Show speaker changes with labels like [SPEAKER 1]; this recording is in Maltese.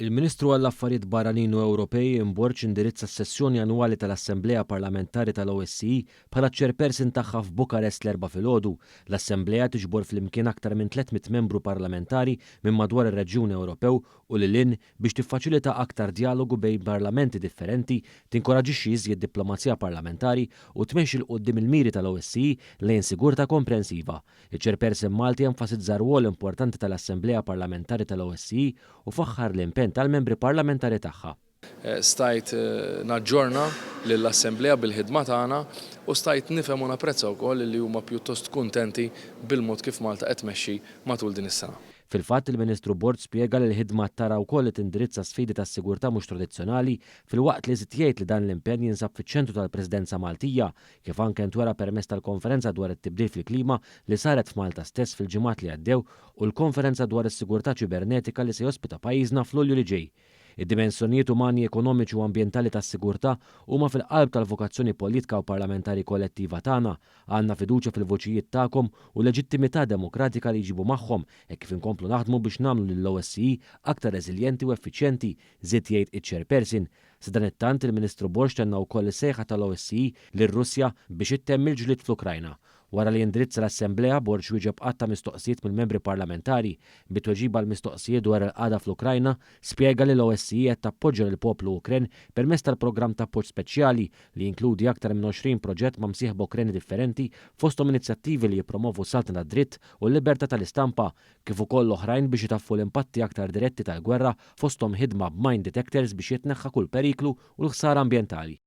[SPEAKER 1] Il-Ministru għall-Affarijiet Barranin u Ewropej Ian Borg indirizza s-sessjoni annwali tal-Assemblea Parlamentari tal-OSCE bħala ċ-chairperson tagħha f'Bukarest l-Erbgħa filgħodu. L-Assemblea tiġbor flimkien aktar minn 300 membru parlamentari minn madwar ir-reġjun Ewropew u lil hinn biex tiffaċilita aktar djalogu bejn parlamenti differenti, tinkoraġixxi iżjed diplomazija parlamentari u tmexxi 'l quddiem il-miri tal-OSCE lejn sigurtà komprensiva. Iċ-Chairperson Malti enfasizza r-rwol importanti tal-Assemblea Parlamentari tal-OSCE u faħħar l-impenn tal-membri parlamentari tagħha.
[SPEAKER 2] Stajt naġġorna lill-Assemblea bil-ħidma tagħna u stajt nifhem u napprezza wkoll li huma pjuttost kuntenti bil-mod kif Malta qed tmexxi matul din is-sena.
[SPEAKER 1] Fil-fatt, il-Ministru Borg spjega li l-ħidma tara wkoll li tindirizza sfidi tas-sigurtà mhux tradizzjonali filwaqt li żied jgħid li dan l-impenn jinsab fiċ-ċentru tal-Presidenza Maltija kif anke ntwera permezz tal-konferenza dwar it-tibdil fil-klima li saret f'Malta stess fil-ġimgħat li għaddew u l-konferenza dwar is-sigurtà ċibernetika li se jospita pajjiżna f'Lulju li ġej. Id-dimensjonijiet umani, ekonomiċi u ambjentali tas-sigurtà huma fil-qalb tal-vokazzjoni politka u parlamentari kollettiva tagħna. Għandna fiduċja fil-vuċijiet tagħkom u l-leġittimità demokratika li jġibu magħhom hekk kif inkomplu naħdmu biex nagħmlu lill-OSCE aktar reżiljenti u effiċjenti, żied jgħid iċ-Chairperson. Sadanittant, il-Ministru Borg tenna wkoll is-sejħa tal-OSCE lir-Russja biex ittemm il-ġlied fl-Ukrajna. Wara li indirizza l-Assemblea, Borg wieġeb għadd ta' mistoqsijiet mill-membri parlamentari. Bi tweġiba għall-mistoqsijiet dwar il-qagħda fl-Ukrajna, spjega li l-OSCE qed tappoġġja lill-poplu Ukren permezz tal-programm ta' appoġġ speċjali li jinkludi aktar minn 20 proġett ma' msieħba Ukreni differenti fosthom inizjattivi li jippromovu s-saltna tad-dritt u l-libertà tal-istampa, kif ukoll oħrajn biex itaffu l-impatti aktar diretti tal-gwerra fosthom ħidma b'mine detectors biex jitneħħa kull periklu u l-ħsara ambjentali.